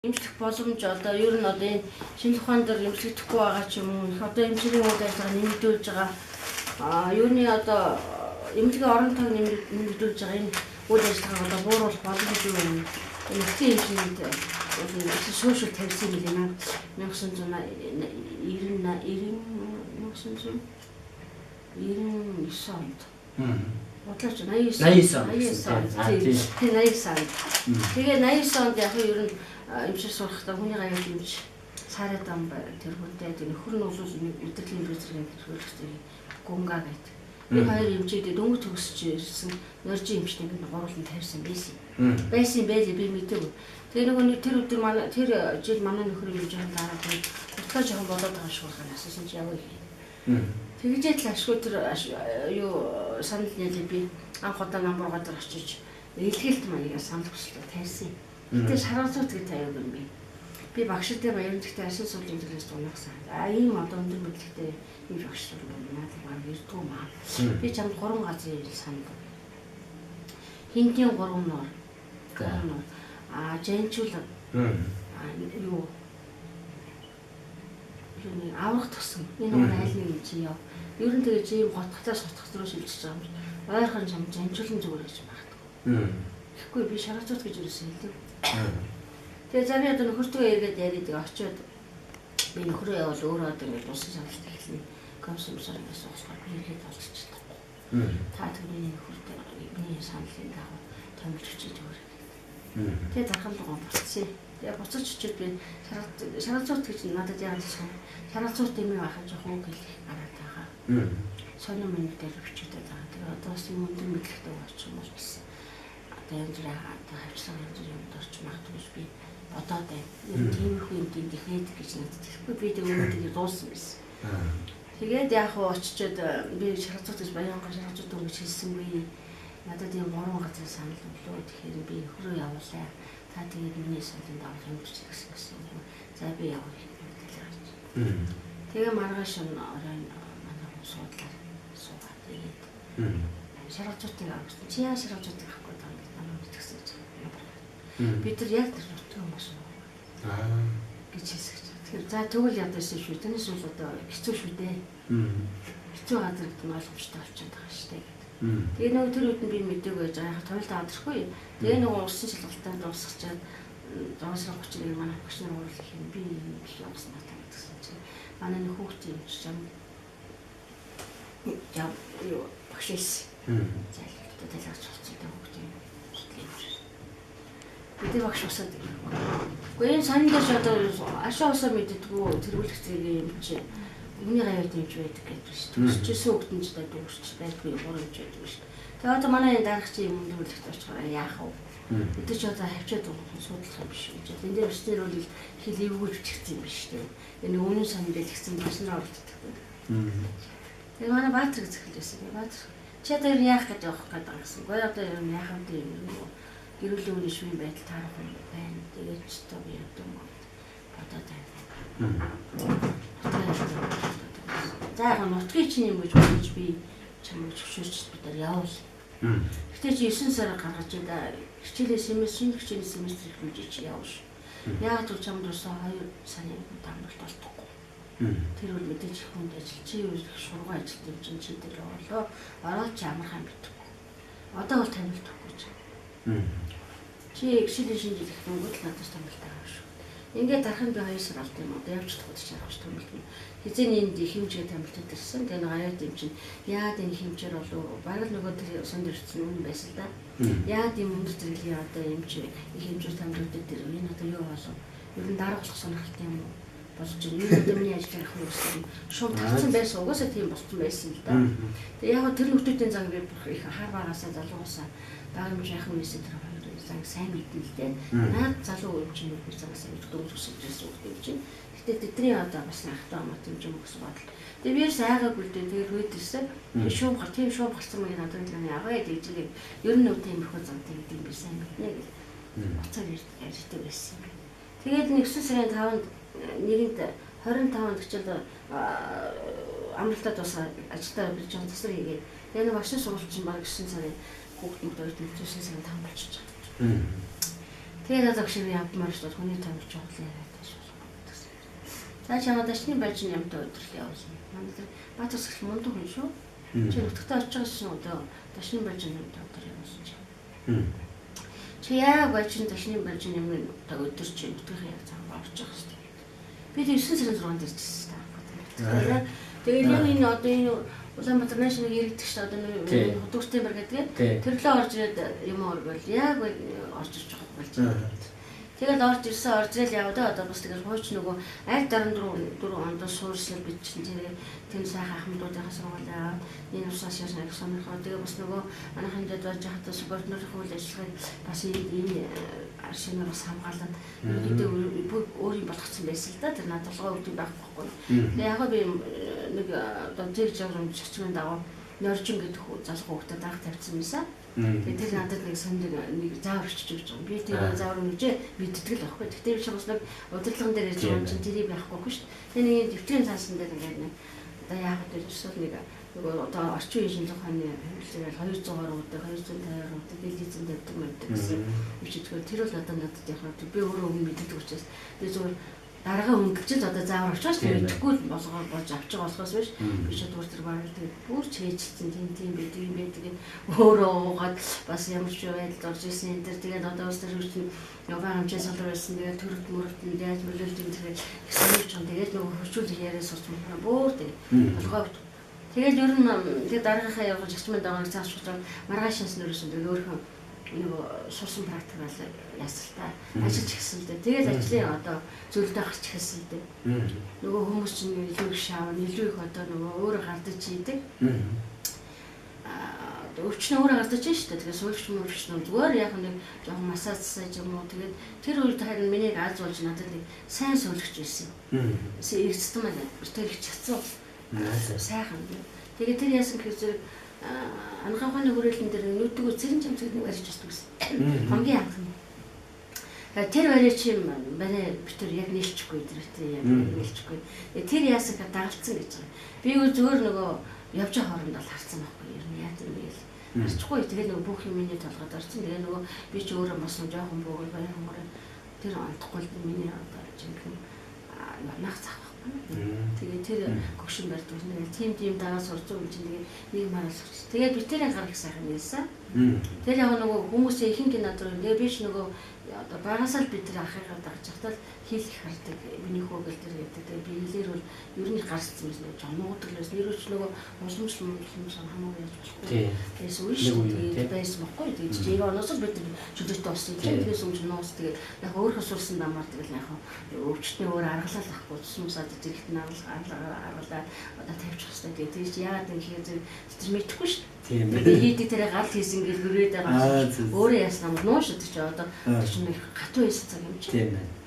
Эмчлэх боломж одоо ер нь одоо энэ шинжлэх ухаан дээр эмчлэгдэхгүй байгаа ч юм уу, их одоо эмчилгээний үйл ажиллагаа нэмэгдүүлж байгаа. Юуны одоо эмнэлгийн орон тойг нэмэгдүүлж байгаа энэ үйл ажиллагааг одоо бууруулах боломж юу юм? Энэ эцсийн эмчилгээнд бол суурьшил тавьсан юм байна. 1990 1999 онд. Бодлооч 89 89 он. Тийм, 89 онд. Тэгээ 89 онд яг нь ер нь эмчилж сурахдаа хүний гаяад эмч Сарай дам тэр хүнтэй тэр нөхөр нь бол мэдрэлийн зэрэг хэрэглэгчтэй Гунга гэдэг. Энэ хоёр эмчээд дөнгөж төгсөж ирсэн норжийн эмчнийг нь гурлан тавьсан байсан. Байсан байлээ, би мэдээгүй. Тэгээ нөгөө нэг тэр өдөр манай тэр жил манай нөхөр юм жоохон дараагүй утгаа жоохон болоод байгаа шиг байна. Асуусан чи яваа гэх. Тэгжээд л ашгүй тэр юу санал нийлээ, би анх удаа намбар газар очиж илгээлт маягаар санал хүсэлтээ тавьсан. Гэтэ шаргалзуут гэж тавиаг юм би. Би багштай баяр гэхдээ ашин суулийн зүйлээс дунагсан. Ийм одоо өндөр мэдлэгтэй ийм багш нар надад баг ирдгүү маа. Би чамд 3 газрын санал. Хинтийн 3 нуур. Жанчуулга. Юу юуны аврах тусан. Энэ гурван айл нэг юм чи яв. Ер нь тэгээ чи ийм готготоос готгот руу шилжиж байгаа юм чи. Ойрхон чам жанчуулан зүгээр гэж магадгүй. Тэгэхгүй би шаргацуут гэж юусэн хэлдэг. Тэгээ за би одоо нөхөртөө эргээд яриад тэгээ очиод би нөхрөө явал өөрөө одоо ингээд дусан саналт эхэлнэ. Комсомсоор ингээд суугаад би эргээд олж чадахгүй. Та тэр миний нөхөртөө миний саналын дагуу томилж өчөөд зүгээр. Тэгээ дархан дугаан буцсан. Тэгээ буцаж очиод би шаргалзуут гэж надад яагаад гэсэн шаргалзуут юм байхад жоохон үг хэлэх гараад байгаа. Сонин минь дээр бичээд байгаа. Тэгээ одоо бас юм өндөр мэдлэгтэй очих юм бол гэсэн. Одоо янз бүрийн одоо хавцлага янз бүрийн юмд орч магадгүй гэж би бодоод байна. Ер нь тиймэрхүү юм дийндэхэд гэж надад тэгэхгүй би тэг өмнө тэгээ дууссан байсан. Тэгээд яг хуу очичоод би шаргалзуут гэж баянгаа шаргалзуут өнгөж хэлсэнгүй. Надад ийм 3 газар санал өглөө. Тэгэхээр би нөхрөө явуулаа. Та тэгээд миний саналын дагуу хэмжиж гэсэн гэсэн. За би явах гэж гарч. Тэгээ маргааш нь оройн манай хүн суудлаар суугаад тэгээд шаргалзуутыг авсан. Чи яа шаргалзуутыг авахгүй таа гэж намайг мэдгсэн чинь. Бид нар яг тэр нутгийн хүмүүс үү гэж хэлсэн. Тэгэхээр за тэгвэл ядсан шүү. Танаас бол одоо хэцүү шүү дээ. Хэцүү газар гэдэг нь ойлгомжтой болчиход байгаа шүү дээ. Тэгээ нөгөө тэр үед нь би мэдээгүй байж байгаа. Яг туйлд адрахгүй. Тэгээ нөгөө усан шалгалтаа дуусгачаад 6 сарын 31-нд манай багш нар уурлах юм. Би юм их явсан надад гэсэн чинь манай нэг хүүхдийн юм чи яа юу багш ирсэн. Зайлшгүй талаач болсон хүүхдийн судлаа юм шиг. Бид багш усаад. Гэхдээ энэ сонин дээр ч одоо ашаа усаа мэддэггүй тэргүүлэх зэрэг юм чи миний гаяар дэмж байдаг гэж байна шүү. Төсчээсэн хөгтөн ч дүүрч байдгүй гурван юм байдаг шүү. Тэгээ одоо манай энэ дарах чи юм өндөрлөгт очихоор яах вэ? Бид ч одоо хавчаад судлах юм биш гэж. Энэ дээр бичнэр бол хэл эвгүй бичигдсэн юм биш үү? Энэ өмнө сонин дэлгэцэн багш нар оролддог. Тэгээ манай Баатар гэж захирал байсан. Баатар чи одоо ер нь яах гэж явах гээд байгаа гэсэн. Гэхдээ одоо ер нь яах вэ юм гэр бүлийн үний шүн байдал таарах юм байна. Тэгээд ч одоо би одоо бодоод байна. За яг нутгийн чинь юм гэж бодож би чамайг зөвшөөрч бид нар явуул. Гэтэ чи 9 сар гаргаж ида хичээлээ семестр шинэ хичээлийн семестр эхлүүлж чи явна. Яг л чамд уусаа 2 сарын дамналт болтохгүй. Тэр бол мэдээж их хүнд ажил чи юу их шургуу ажилт юм чинь чи тэр орлоо. Ороод чи амархан битгэв. Одоо бол тамилт өгөхгүй чи. Чи хичээлийн шинэ жил эхлэнгүүт л надад тамилт байгаа шүү. Ингээд дарах нь би 2 сар алд юм. Одоо явж чадахгүй ч яах вэ тамилт. Хизээний энд хэмжээ тамилтад ирсэн. Тэгээ нэг аяад юм чинь яад энэ хэмжээр болов бараг л нөгөө тэр усан дэрсэн үнэн байсан л да. Яад юм өндөр зэрэглэлийн одоо юм чи хэмжээ тамилтад тэр энэ одоо юу болов? Ер нь дарга болох сонирхолтой юм уу? Болж байна. Ер нь одоо миний ажил харах юм шууд татсан байсан. Угаасаа тийм болсон байсан л да. Тэгээ яг тэр нөхдүүдийн зан би их хар багасаа залуугаасаа бага юм жаахан байсан тэр зан сайн мэднэ л дээ. Наад залуу юм чинь би зан сайн мэддэг өсөж ирсэн үг юм чинь. Гэтэ тэдний одоо бас ахтай амат юм юм гэсэн бодол. Тэгээ би сайгаагүй л дээ. Тэгээд хүйд ирсэн. Шүүм гар тийм шүүм гарсан маяг надад л ягаа гэж хэлээ. Ер нь үгүй тиймэрхүү зантай гэдэг юм би сайн мэднэ гэл. Буцаар ярьдаг байсан юм. Тэгээд 9 сарын 5-нд нэгэнд 25-нд хичээл амралтаа дуусаа ажилдаа би жоон тасар хийгээд. Тэгээ нэг багшин сургууль чинь баг 9 сарын хүүхдүүд оюутан 9 сарын 5 болчихж байгаа. Тэгээд одоо гişиг явдмаар шүү дээ. Хүний томч чухал яриад байж болохгүй гэсэн. За чамаа дашны байж нямтай өдрөл явуулна. Манай тэр Баатар сахил мундаг хүн шүү. Чи нутагтаа очиж байгаа шин одоо дашны байж нямтай өдөр явуулсан чи. Чи яг байж дашны байж нямны өдөр чи нутгийн яг зам орж байгаа шүү дээ. Би тэр 9 сарын 6-нд ирчихсэн шүү дээ. Тэгээд яг энэ одоо энэ Улаанбаатар нааш нэг иргэдэг шүү одоо нэг худууртай бар гэдэг. Тэрлээ орж ирээд юм орвол яг орж ирж байгаа болж байна. Тэгэл орж ирсэн орж ирэл явдаа одоо бас тэгэл хууч нөгөө аль 74 онд суурьслал бичсэн тэр тэм сайхан ахмадуудынхаа сургуулаа энэ усаас яасан их сонирхоо тэгээ бас нөгөө манайхан дэд болж хатаа спортнорын үйл ажиллагааг бас энэ аршинаар бас хамгаалаад ерөнхийдөө өөр юм болгоцсон байсан л да тэр надад толгой өвдөг байхгүй. Тэгээ яг би нэг одоо зэг жаграм чачмын дагуу норжин гэдэг залуу хүүхдэд даах тавьсан байсан. Тэгээ тэр надад нэг сонир нэг заавар өчөж өгч байгаа. Би тэр заавар өгчээ мэддэг л байхгүй. Тэгтээ би бас нэг удирдлаган дээр ярьж байгаа юм чинь тэрийг байхгүй байхгүй шүү дээ. Тэгээ нэг дэвтрийн цаасан дээр ингээд нэг одоо яагаад вэ эсвэл нэг нөгөө одоо орчин үеийн шинжлэх ухааны хэрэглээгээр 200 удаа 250 удаа дэлгэцэн тавьдаг мэддэг гэсэн бичигдгээр тэр бол одоо надад яг би өөрөө өмнө мэддэг учраас тэгээ зүгээр дараагаа хөнгөлжил одоо заавар очоос мэдэхгүй болгоо болж авч байгаа болохоос биш би ч бүр тэр бараг тэгээд бүр чэйжилсэн тийм байдаг юм байдаг өөрөө уугаад бас ямар ч байдалд орж ирсэн энэ төр тэгээд одоо бас тэр чинь нөгөө хэмжээ салар байсан тэгээд төрөлт мөрөлтөнд яаж мөлөлт юм тэгээд сонирч юм тэгээд нөгөө хөрчүүлэх яриа сурч мөр бүр тэгээд толгой тэгээд ер нь тэгээд дараагийнхаа явган чачмын дагуу цааш чухал маргааш шанс нөрөөсөн тэгээд өөрхөн нөгөө сурсан практик бол ясалтай ажиллаж эхэлсэн л дээ. Тэгээд ажлын одоо зөвлөлтөө гарч эхэлсэн л дээ. Нөгөө хүмүүс чинь илүү их шаав, илүү их одоо нөгөө өөрөө гардаж хийдэг. Өвчнө өөрөө гардаж шүү дээ. Тэгээд суулгч мөрч нь зүгээр яг нэг жоохон массажсаж юм уу. Тэгээд тэр үед харин миний аз болж надад нэг сайн суулгч байсан. Эргэцсэн маань тэр их чацуу. Сайхан. Тэгээд тэр яасан гэхээр зэрэг анагаах ухааны хүрээлэн дээр нүдгүү цэрэн чамцэг нэг барьж бас гэсэн. Хамгийн анхны. Тэр барьж юм манай битэр яг нийлчихгүй тэр яг нийлчихгүй. Тэр яасан гэхээр дагалцсан гэж байгаа. Би юу зүгээр нөгөө явж байгаа хооронд бол харцсан байхгүй ер нь яа тийм бэ. Харчихгүй. Тэгээд нөгөө бүх юм миний толгойд орсон. Тэгээ нөгөө би ч өөрөө бас жоохон бөөгөл баян хөнгөрөө тэр онтохгүй л миний одоо жинхэнэ нах зах. Тэгээ тэр гөгшин барьдаг нэг тийм дагаа сурч юм чинь тэгээ нэг мараалч. Тэгээд би тэрийг гарах сайхан нээсэн. Тэр яг нөгөө хүмүүсийн ихэнх надад руу тэгээ би ч нөгөө одоо багасаа л бид тэр ахыгаа дагаж явахтаа л хэл их хардаг. Миний хөөгөл тэр гэдэг. Тэгээ би хэлээр бол ер нь гарцсан юм шиг жонуудаг л байсан. Нэрвч нөгөө уламжлал хамаагүй яаж болохгүй. Байсан үе шүү. Тэгээд байсан бохгүй. Тэгээд 90 оноос л бид чөлөөтэй болсон юм чинь. Тэгээс өмнө нуус тэгээд яг өөрийнхөө сурсан дамаар тэгэл яг өвчтний өөр аргалал ахгүй тусмсаад зэрэгт нь аргалаа одоо тавьчих хэвээр. Тэгээд чи яагаад юм хийх зэрэг тэр мэдэхгүй шүү. Тэгээд хийдэг тэр гал хийсэн гэл гөрөөд байгаа. Өөрөө яасан юм нуу шүү дээ чи одоо тэр чинь нэг гатуу хийсэн цаг юм чи. Тийм байна.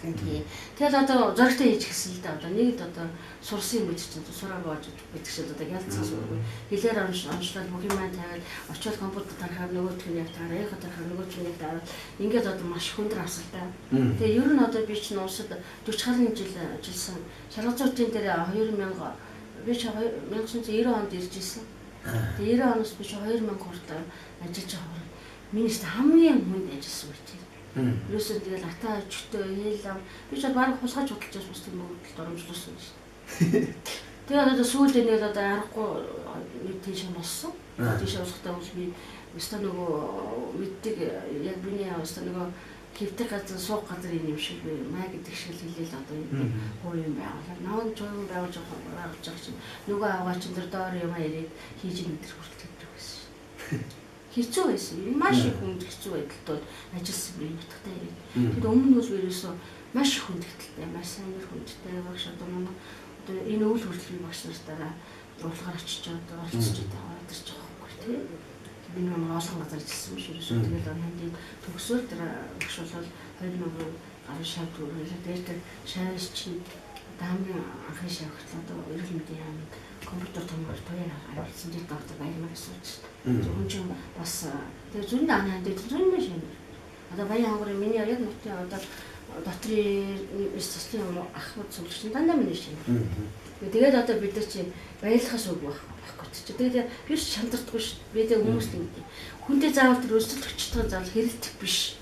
Тэгэл одоо зоригтой хийж гисэн л дээ. Одоо нэгд одоо сурсан юм гэж чинь сураа боож гэдэг шиг одоо ялцсан сургүй. Хэлээр онцлоод бүх юм тавиад очиод компьютер тарахаар нөгөөх нь яг тараа, яг тарахаар нөгөөх нь яг тараа. Ингээд одоо маш хүндэр асалтай. Тэгээ ер нь одоо би чинь улсад 40 гаруй жил ажилласан. Шалгацуутын дээр 2000 би чи 1990 онд ирж исэн. Тэгээ 90 оноос би чи 2000 хүртэл ажиллаж байгаа хүн. Миний хамгийн хүнд ажилласан үе тийм. Ерөөсөө тэгэл атаа өчтөө хэл ам би ч баг хулгайч худалж бас тийм мөрөдөлд оромжлуулсан шүү дээ. Тэгээд одоо сүүлд нэг л одоо аргагүй нэг тийш болсон. Тийш болохтой бол би өстө нөгөө мэддэг яг миний өстө нөгөө хэвтэх газар суух газар юм шиг би маа гэдэг шиг л хэлээл одоо юм хуу юм байгуулаад наван чуйн байгуулж байгуулж байгаа чинь нөгөө авгаа чинь тэр доор юм яриад хийж энэ төр хүртэл хэвтэх байсан шүү. Хэцүү байсан. Маш их хүнд хэцүү байдалд ажилласан би нутагтай ирээд. Тэгэд өмнө нь бол ерөөсөө маш их хүндэтэлтэй, маш сайн хүндтэй багш одоо манай одоо энэ үйл хүртэл би багш нартаараа уралгаар очиж одоо оролцож байгаа өдөрч байгаа байхгүй тий. Би нэг олон газар ажилласан биш ерөөсөө тэгэл хандыг төгсөөл тэр багш болол 2000 гаруй шав төгрөлөө. Тэгээд тэр шавьс чинь одоо хамгийн анхны шав хүртэл одоо эрүүл мэндийн яамд компьютер томоор туяа харуулсан дээр доктор Баярмаг сууж. Зөвхөн чинь бас тэгээ зүүн аны ханд зүүн шинэ. Одоо Баян хангарын миний яг нутгийн одоо дотрын цэцлийн ахмад суулгч дандаа миний шинэ. Тэгээд одоо бид нар чи баярлахаас үг байхгүй чи. Тэгээд би ч чандардгүй ш. Би тэг хүмүүст ингэ. Хүнтэй заавал тэр өрсөлдөгчтэй заавал хэрэлдэх биш.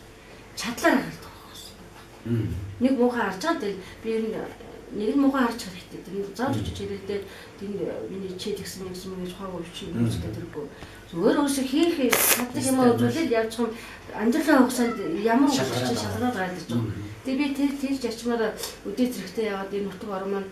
Чадлаар харагдах байхгүй. Нэг муухай харж байгаа тэгэл би ер нь нэг нь муухай харж хэрэгтэй. Тэр зааж очиж хэрэгдээд тэр миний чи тэгсэн юм гэж хог өвчин үүсдэг тэргүй. Зүгээр өөрсөө хийх чаддаг юм үзүүлээд явж хам амьдралын хугацаанд ямар үгч шалгараад гараад ирж байгаа. Тэгээ би тэр тэр жачмаар өдөө зэрэгтэй яваад энэ нутаг орон маань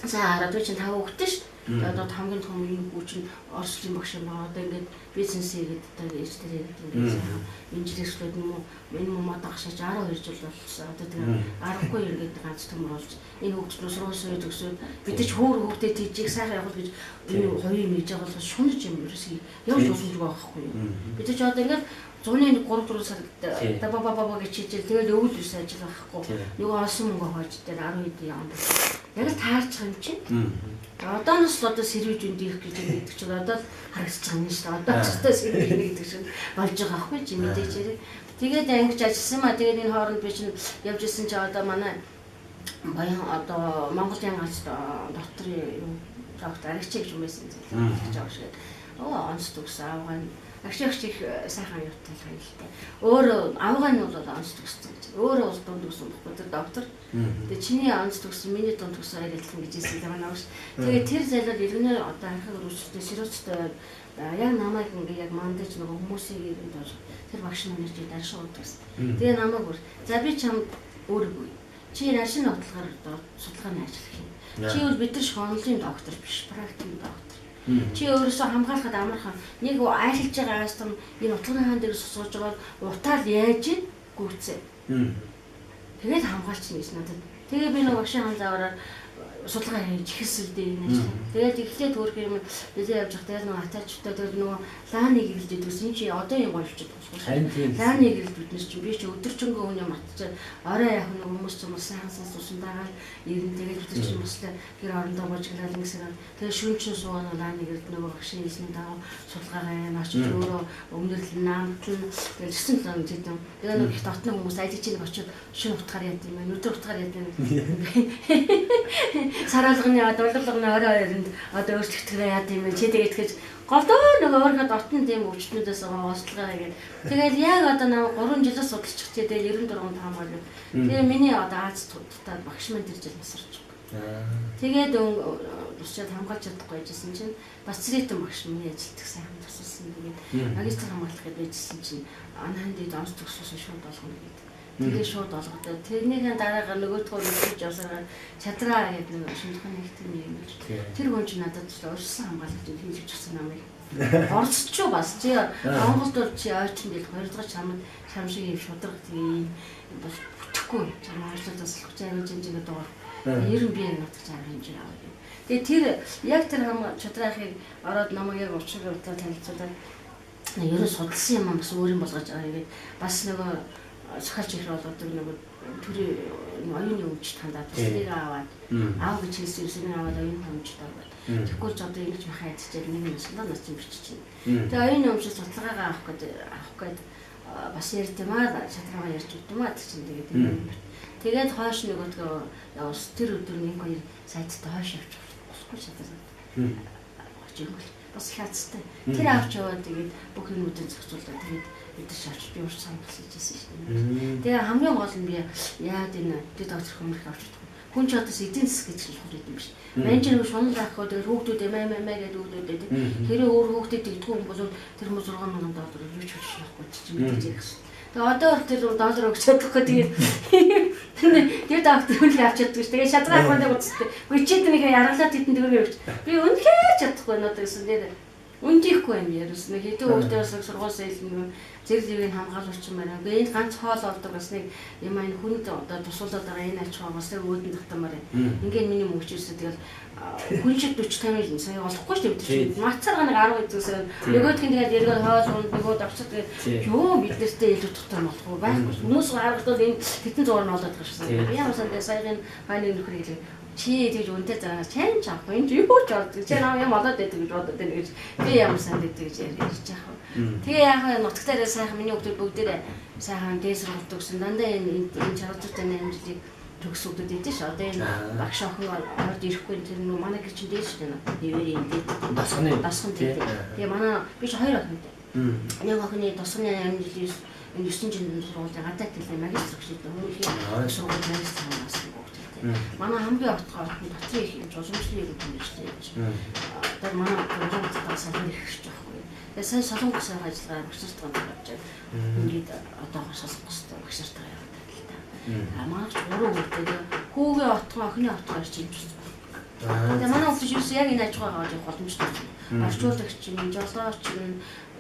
сайн хараад би чинь 5 хүүхэдтэй шүү. Одоо хамгийн том энэ хүү чинь Орос багш юм байгаа. Одоо ингээд бизнес хийгээд одоо ээж дээр ингээд сайхан инженерчлүүд юм уу энэ муу дагшаач 12 жил болсон. Одоо тэгээ 10-гүй ингээд ганц төмөр болж энэ хүүхд нь сургууль төгсөөд бид ч хөөр хүүхдэд тийжийг сайхан явуул гэж энэ хоёрын нэгж байгаа бол шунаж юм ерөөсөө явж боломжгүй байхгүй юу. Бид ч одоо ингээд 101 3 4 сар ба ба ба гэж хийжэл тэгэл өвөл ус ажил байхгүй. Нөгөө олсон мөнгө хойж дээр 10 хэд юм. Яг л таарч байгаа юм чинь. Одооноос л одоо сэрвэж өндөх гэж гэдэг чинь одоо л харагдаж байгаа юм шүү дээ. Одоо ч одоо сэрвэж гэдэг чинь болж байгаа байхгүй чи мэдээж хэрэг. Тэгээд ангиж ажилласан маа. Тэгээд энэ хооронд би чинь явж исэн чи одоо манай баян одоо Монголын гац доторын юм доктор Арагч гэж юм байсан зүйл гэж байгаа шиг. Оо онц төгс авган агш их сайхан юутай л хайлтай. Өөр авган нь бол онц төгссөн гэж. Өөрөө бол дунд төгсөн байхгүй тэр доктор. Тэгээ чиний онц төгсөн, миний дунд төгсөн хоёр адилхан гэж хэлсэн юм аа. Тэгээ тэр зайлал иргэнээр одоо архаг өргөжлөлтэй сэрүүцтэй яг намайг ингээ яг мандаж нөгөө хүмүүсийг ирэнд бол тэр багш нар нэрж даршин удагс. Тэгээ намайг бүр за би чамд өөргүй. Чи наршин нотолгаар одоо судалгааны ажил хий. Чи бол бид нар шонлын доктор биш, практикийн доктор. Чи өөрөөсөө хамгаалахад амархан. Нэг айлж байгаа астам энэ утганы хаан дээр сууж байгаа утаал яаж гүйцээ. Тэгээд хамгаалчихна гэж надад. Тэгээ би нэг багшийн хаан заавраар судалгаа хийж эхэлсэн дээ энэ ажил. Тэгээд эхлээд хөөрх юм нэлээ явж байхдаа нөгөө атаачтай тэгэл нөгөө лааны гэрэлд идвэсэн чи одоо юм гоё болчиход байгаа юм. Лааны гэрэлд биднес чи би чи өдөржингөө хүн юм атчаад орой яах нөгөө хүмүүс ч юм уу сайхан сан сусан дагаад ирэн тэгээд бид нар чи баслаа гэр орондоо божиглаад ингэсэн. Тэгээд шүн чин суугаа нөгөө лааны гэрэлд нөгөө багшийн хэлсний дагуу судалгаагаа юм очиж өөрөө өмнөрл наамтлан тэгэл өсөн л юм. Тэгээд нөгөө их дотны хүмүүс ажиж чинь очиод шүн утгаар яд юм байна. Өдөр утгаар яд юм. Сараалганы дулгалганы орой хоёронд одоо өөрчлөгдөхөө яад юм бэ? Чи тэгээд тэгэж голдоо нөгөө өөрийнхөө дотны тийм өвчтнүүдээс остлогоо хийгээд тэгэл яг одоо наа 3 жилээс судалчих чи тэгэл 94 5 бол. Тэгээ миний одоо Аз дутаад багш маань тэр жил насарч байгаа. Тэгээд тусчаад хамгаалж чадахгүй байжсэн чинь бас цэрэтэн багш миний ажилтг сайхан тусалсан. Тэгээд магистр хамгаалах гэж байжсэн чинь анахан дэд онц төгссөн шууд болгоно гэдэг. Тэгээ шууд олгодоо. Тэрнийхэн дараагаар нөгөөдгөө өгч явсараа чадраа гэдэг нэг шинжлэх нэгтгэний юм гэж. Тэр хүн чинь надад урьдчилан хамгаалагч хийж өгсөн намайг. Орцчуу бас чи Монголд бол чи ойчон гэл хоёр дахь чамд чам шиг юм шудраг тийм бол бүтэхгүй. Чам ойролцоос салах чи аюул жинжингээ дугаар. Ер нь би нутаг чам хэмжээ аваа. Тэгээ тэр яг тэр хам чадраахыг ороод намайг яг учрыг удлаа танилцуулаад ер нь судалсан юм бас өөр юм болгож байгаа юм. Бас нөгөө сахалч их болгодог нөгөө төрийн оюуны өмч тандаад туслыг аваад аав гэж хэлсэн юмсыг аваад оюуны өмчд аваад тэгэхгүй ч одоо ингэж махаа ядчихэд нэг юм шалаа нац юм бичиж чинь. Тэгээ оюуны өмчөд судалгаагаа авах гээд бас ярьд юм аа шатраагаа ярьж өгд юм аа чинь тэгээд тэгээд хойш нөгөөдгөө явс тэр өдөр нэг хоёр сайттай хойш явчих болохгүй шатраа. Очиж бас их хацтай. Тэр авч яваад тэгээд бүх юмнуудыг зохицуулаад тэгээд бид нар шавч би урт санал хийжсэн шүү дээ. Тэгээ хамгийн гол нь би яад энэ дэд доктор хүмүүрх авч чадахгүй. Хүн ч одоо эдийн засаг гэж чухал юм биш. Менежер нэг шунал авахгүй тэгээд хүүхдүүдээ мэ мэ мэ гэдэг хүүхдүүдээ хэрэг өөр хүүхдэд тэгдэггүй хүн бол тэр хүмүүс $6,000 юу ч хийж чадахгүй чинь мэдээж ярих шээ. Тэгээ одоо бол тэр доллар өгч чадахгүй тэгээд тэр доктор үнээр авч чаддгүй ш. Тэгээ шадраа авах нэг үстэй. Үгүй чи нэг яргалаад тэдэнд төгрөг өгч. Би үнэхээр чадахгүй надад гэсэн дээр үндихгүй юм ярьсан. Нэг хэдэн хүүхдээс сургууль хэлнэ зэрэг зэрэг хамгаалуулч юм байна. Үгүй энэ ганц хоол олдог бас нэг юм энэ хүнд одоо тусуулаад байгаа энэ аж ахуй бас нэг үүдэн татмаар байна. Ингээд миний мөнгө чирсэ тэгэл хүн шиг 40 50 сая олохгүй шүү дээ бид чинь. Мацарга нэг 10 хэдэн нөгөөх нь тэгээд эргээд хоол унд нөгөө давчаад тэгээд юу бид нартэй илүү утгатай болох уу байхгүй. Хүмүүс харагдвал энэ хэдэн зугаар нь олоод байгаа шээ. Ямар санд саяын хойны нөхөр хэлээ. Чи тэгж үнтэй зараа чан ч авах энэ юу ч олдог. Чи нам юм олоод байдаг гэж бодод байна гэж би ямар санд байдаг гэж ярьж байгаа. Тэгээ яг нутагтаараа сайхан миний хүүхдүүд бүгдээрээ сайхан дээд сургууль төгсөн. Дандаа энэ энэ чаргатай 8 жилийг төгс хүүхдүүд идэв ш. Одоо энэ багш охин орд ирэхгүй тэр нүү манай гэр чинь дээд шүү дээ. Нэрийн дээд. Дасганы. Дасган дээд. Тэгээ манай би чи хоёр охинтой. Нэг охины тусганы 8 жилийн Энэ 9 жилийн сургуулийн гадаад хэлний магистр гэж хүмүүлийн сургууль магистр хамаас хүүхдтэй. Манай хамгийн отгоо охин дотрын их юм уламжлалын юм мэргэжлээ гэж. Одоо манай Улаанбаатар салбар их гэж байхгүй. Тэгээ сая Солонгос ажиллагаа багш нартайгаа явж байгаа. Ингээд одоогор Солонгостой багш нартайгаа яваад байна л та. А манай ч 3 хүүхдээ хүүгээ отгоо охины отгоо ирж юм чинь. Тэгээ манай хүүхд чинь яг энэ аж ахуйгаа аваад явах боломжтой. Орчуулагч юм, жолооч юм,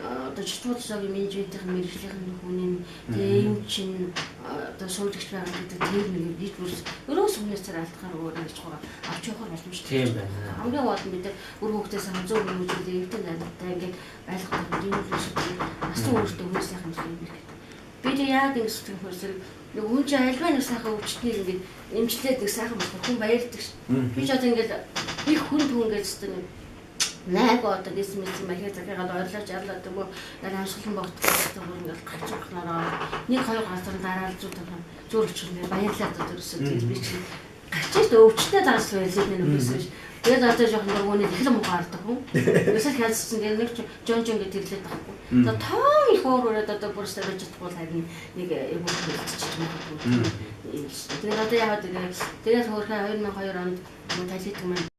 одоо чичмуулсагийн менежментийн мэргэжлийн хүний тэгээ юм чинь одоо суулагч байгаа гэдэг тэр нэг бид бүр өрөөс өмнөөс цар алдахаар өөр аж ахуйгаа авч явахар боломжтой. Тийм байна. Хамгийн гол нь бид үр хүүхдээс хамзуу хүмүүжүүлээ эвдэн амьдтай ингээд байлгах юм шиг бас өөртөө хүмүүс сайхан юм гэдэг. Би тэг яг ингэ сэтгэх хөрсөл нэг хүн чинь альва нэг сайхан өвчтнийг ингээд эмчлээд нэг сайхан болох хүн баярлдаг ш. Би ч одоо ингээд их хүн түн гэж зү нэг найг одоо гэсэн мэт махиа захиагаад ойрлооч ярлаад юм уу нар хамсгалан богдох бүр ингээд гарч ирхнараа нэг хоёр газар дараал зүү тавхан зүүр өчрнээ баярлаад одоо ерөөсөө тэгэл би чинь гарч ирд өвчтөд дараас байлаа нэг үсэн ш. Тэгээд одоо жоохон дургууны эхлэн муу гардаг хүн. Ерөөсөө хязсан тэгээд нэг жон жон гэж тэглээд байхгүй. За тоон их уур өрөөд одоо бүр сарж чадахгүй л харин нэг юм хэлчихэж магадгүй. Тэгээд одоо яагаад тэгээд хөөрхөн 2002 онд талит маань